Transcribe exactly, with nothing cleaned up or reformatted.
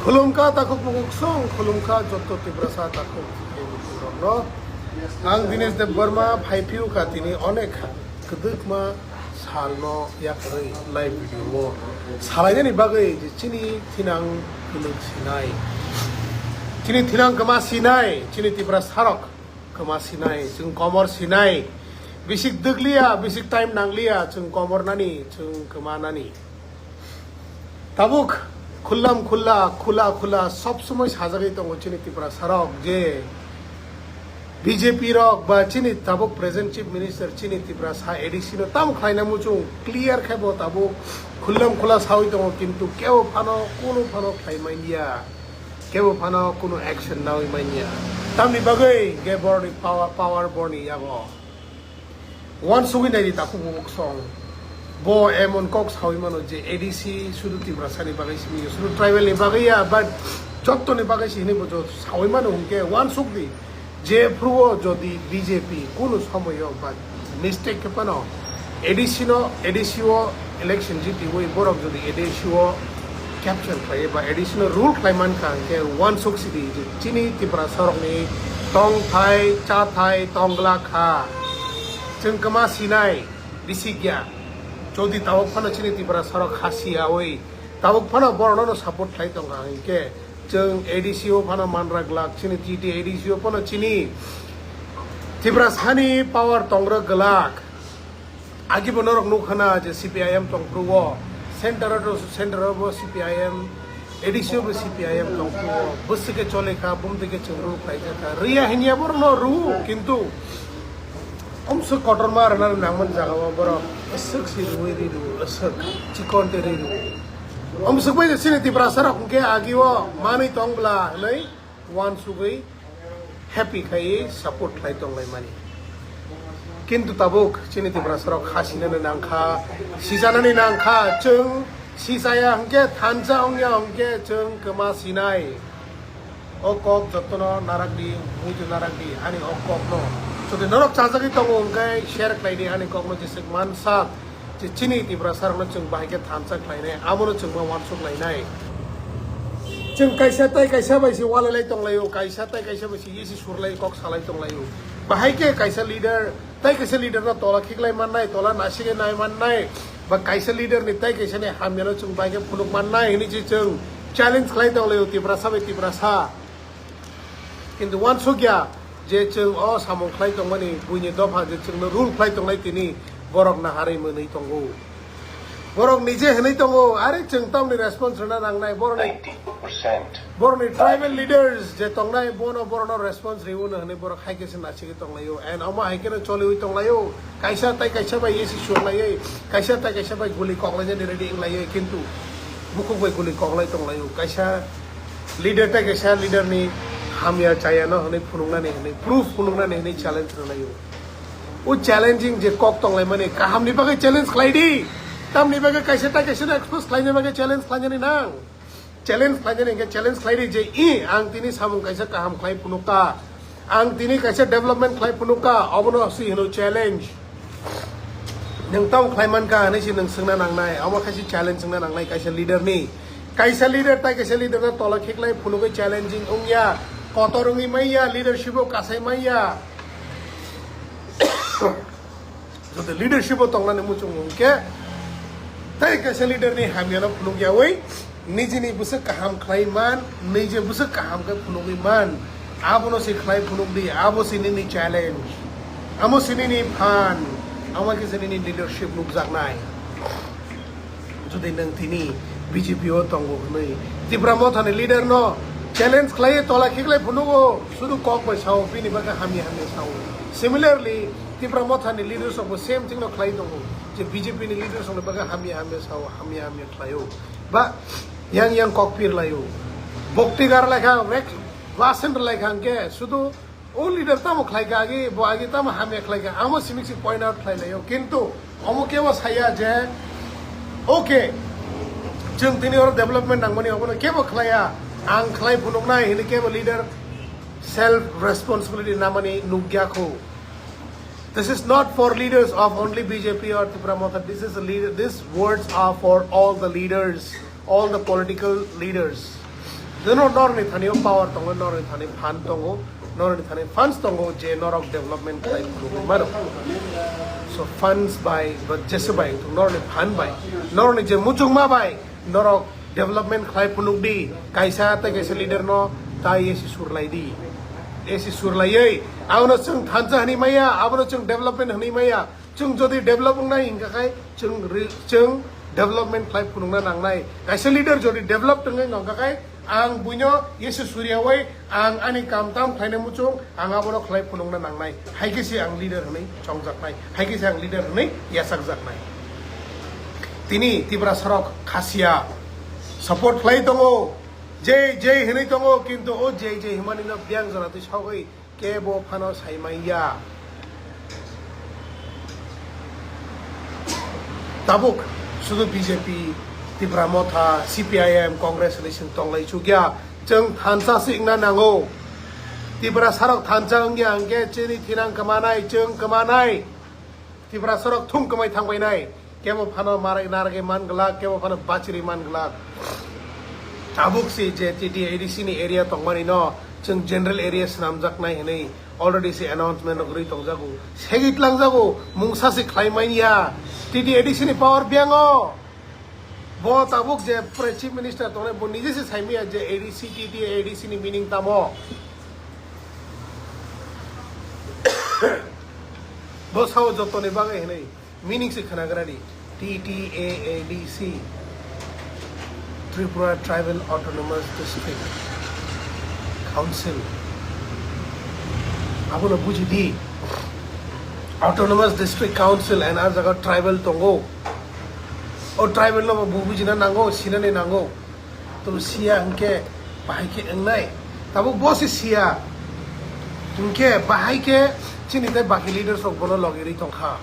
Khulumkha takhuk bukhuk song, khulumkha jotto Tiprasa takhuk rokno. Ang Dinesh Debbarma, phai phiu kha tini onek kwdwkma salno yakarwi live video o salainani bagwi je chini thinang kwlwk sinai, chini thinang kwma sinai, chini Tiprasarok kwma sinai, chwng komor sinai, bisik dwkliya, bisik time nangliya, chwng komor nani, chwng kwma nani. Tabuk khullam khulla, khula khula sob somoi sajagwi tongo chini Tiprasarok je B J P rok ba chini tabuk present Chief Minister chini Tiprasa A D C no tam khlaina muchung clear khe bo tabuk khullam khula sawi tongo, kintu kebo phano kunu phano khlai manya, kebo phano kunu action nawi manya. Tamni bagwi ge borni power, power borni yago. Uansugwi naidi takhuk bukhuk song. Bo emon kok sawi mano je A D C sudu Tiprasani bagwi simi, sudu tribal ni bagwi ya, but jottoni bagwi si hinwi bo jot sawi mano hwnkhe uansukdi. Je phruo jodi B J P kunu somoyo ba mistake khe phano A D C no, A D C o election jitiwi borok jodi A D C o capture khlai ba A D C no rule khlai man kha hwnkhe uansuk sidi je chini Tiprasarokni tongthai, chathai, tongla kha. Chwng kwma sinai, bisi gya. Jodi tabuk phano chini Tiprasarok khasi yawi, tabuk phano borokno support khlai tongkha hwnkhe, chwng A D C o phano manra glak, chini T T A D C o phano chini Tiprasani power tongra glak. Agi bo norok nukha na je C P I M tongphuru o, center o, center o bo C P I M, A D C o bo C P I M tongphuru o, bwswk khe chole kha, bumtwi khe chwng rule khlai kha, riya hinya borokno rw, kintu omswk kotorma rwnani nangmani jaga o borok swk si rwui ri rw, swk chikon tei ri rw. Omswk bai je chini Tiprasa rok hwnkhe agi o manwi tong bla hwnwi uansugwi happy khai support khlai tonglaimani. Kintu tabuk chini Tiprasarok khasinani nangkha, sijanani nangkha, chwng sisaya hwnkhe thansa wngya hwnkhe chwng kwma sinai. O kok jotono narakdi, muitu narakdi, ani o kokno. Jodi norok chajagwi tongo hwnkhe share khlaidi ani kokno jeswk mansak. Je chini Tiprasa rokno chwng bahai khe thansa khlainai, abono chwng ma uansuk lainai. Chwng kaisa tai kaisa bai se walai lai tong laio, kaisa tai kaisa bai se isi sur lai kok salai tong laio. Bahai khe kaisa leader tai kaisa leader no tola khiklai mannai, tola nasigwi nai mannai, ba kaisa leader ni tai kaisa ni hamya no chwng bahai khe phunuk mannai hwnwi se chwng challenge khlai tong laio Tiprasa bai Tiprasa. Kintu uansukya je chwng o samung khlai tongmani buini dopha je chwngno rule khlai tongnai tini borok naharwi mwnwi tongo. Borok nije hwnwi tongo, "Are chwng tamni response rwna nangnai, borokni, ninety percent, borokni tribal leaders je tongnai bono borokno response rwino," hwnwi borok hai khe se nasigwi tonglaio. And omo hai kheno choliwi tonglaio. Kaisa tai kaisa bai isi sur laiwi, kaisa tai kaisa bai guli kok lainani ready wng laiwi, kintu bukhuk bai guli kok lai tong laio. Kaisa leader tai kaisa leader ni hamya chaya no hwnwi phunuknani hwnwi, proof phunuknani hwnwi challenge rwlaio. O challenging je kok tong laimani kaham ni bagwi challenge khlai di. Tamni bagwi kaisa tai kaisa no expose khlaina bagwi challenge khlainani nang. Challenge khlainani hwnkhe challenge khlai di je, "I, ang tini samung kaisa kaham khlai phunukha, ang tini kaisa development khlai phunukha," obono si hino challenge. Nwng tamo khlai mankha hwnwi si nwng swngna nangnai, omo khe si challenge wngna nangnai kaisa leader ni. Kaisa leader tai kaisa leader no tola khiklai phunugwi challenging wngya, kotor wngwi manya, leadership o kasai manya. Jodi leadership o tongnani muchung hwnkhe, tai kaisa leader ni hamya no phunukyawi, nijini bwswk kaham khlai man, nije bwswk kaham khe phunugwi man, abono se khlai phunuk di, abo se nini challenge, amo se nini phan, amo khe se nini leadership nukjaknai. Jodi nwng tini B J P o tongo hwnwi Tipra Mothani leader no challenge khlaiwi tola khiklai phunugo, sudu kok bai sao, bini bagwi hamya hamya sao. Similarly, Tipra Mothani leaders rok bo same thing no khlai tongo, je B J P ni leaders rok ni bagwi hamya hamya sao, hamya hamya khlaio. Ba yang yang kok pir laio. Bokti gar laikha, rek, vasen laikha hwnkhe sudu O leader tamo khlai kha agi, bo agi tamo hamya khlai kha, amo simi si point out khlai laio. Kintu omo kebo saya je, okay, chwng tini oro development nangmani obono kebo khlaiya, ang khlai phunuknai hwnwi kebo leader self responsibility namani nukya kho. This is not for leaders of only B J P or Tipra Motha. This is a leader, these words are for all the leaders, all the political leaders. Jono norni thani o power tongo, norni thani fund tongo, norni thani funds tongo je norok development khlai phunugwi mano. So funds bai, but jese bai wngthung norni fund bai, norni je muchungma bai norok development khlai phunuk di, kaisa tei kaisa leader no tai esi surlai di. Esi surlaiwi abono chwng thansa hwnwi maya, abono chwng development hwnwi maya. Chwng jodi develop wngnai hingkha khai chwng ri-, chwng development khlai phunukna nangnai. Kaisa leader jodi develop tongwi nongkha khai ang buino esi suryawi ang ani kam tam khlainai muchung ang abono khlai phunukna nangnai. Hai khe se ang leader hwnwi chongjaknai. Hai khe se ang leader hwnwi yachakjaknai. Tini Tiprasarok khasia support khlai tongo. Jai jai hwnwi tongo, kintu o jai jai hwnmani no biyang jora twi sogwi kebo phano saimanya. Tabuk sudu B J P, Tipra Motha, C P I M, Congress hwnwi chwng tonglai chukya. Chwng thansa se wngna nango. Tiprasarok thansa wngya hwnkhe chini thinang kwmanai, chwng kwmanai. Tiprasarok thum kwmai thangbainai. Kebo phano marai naragwi man glak, kebo phano bachiri man glak. Tabuk si je T T A D C ni area tongmani no chwng general area swnamjaknai hwnwi already si announcement rok rwi tongjago. Segwi tlangjago, mungsa si khlai manya. T T A D C ni power biyango. Bo tabuk je pre-, chief minister tongnai, bo nije se saimaya je A D C, T T A D C ni meaning tamo. Bo sao jotoni bagwi hwnwi meaning se khwnagrani. T T A A D C, Tripura Tribal Autonomous District Council. Abono buji di. Autonomous District Council and ar jaga tribal tongo. O tribal no bo bujina nango, sinani nango. To siya hwnkhe bahai khe wngnai. Tabuk bo se siya. Hwnkhe bahai khe chini tei baki leaders rok bono logi ri tongkha.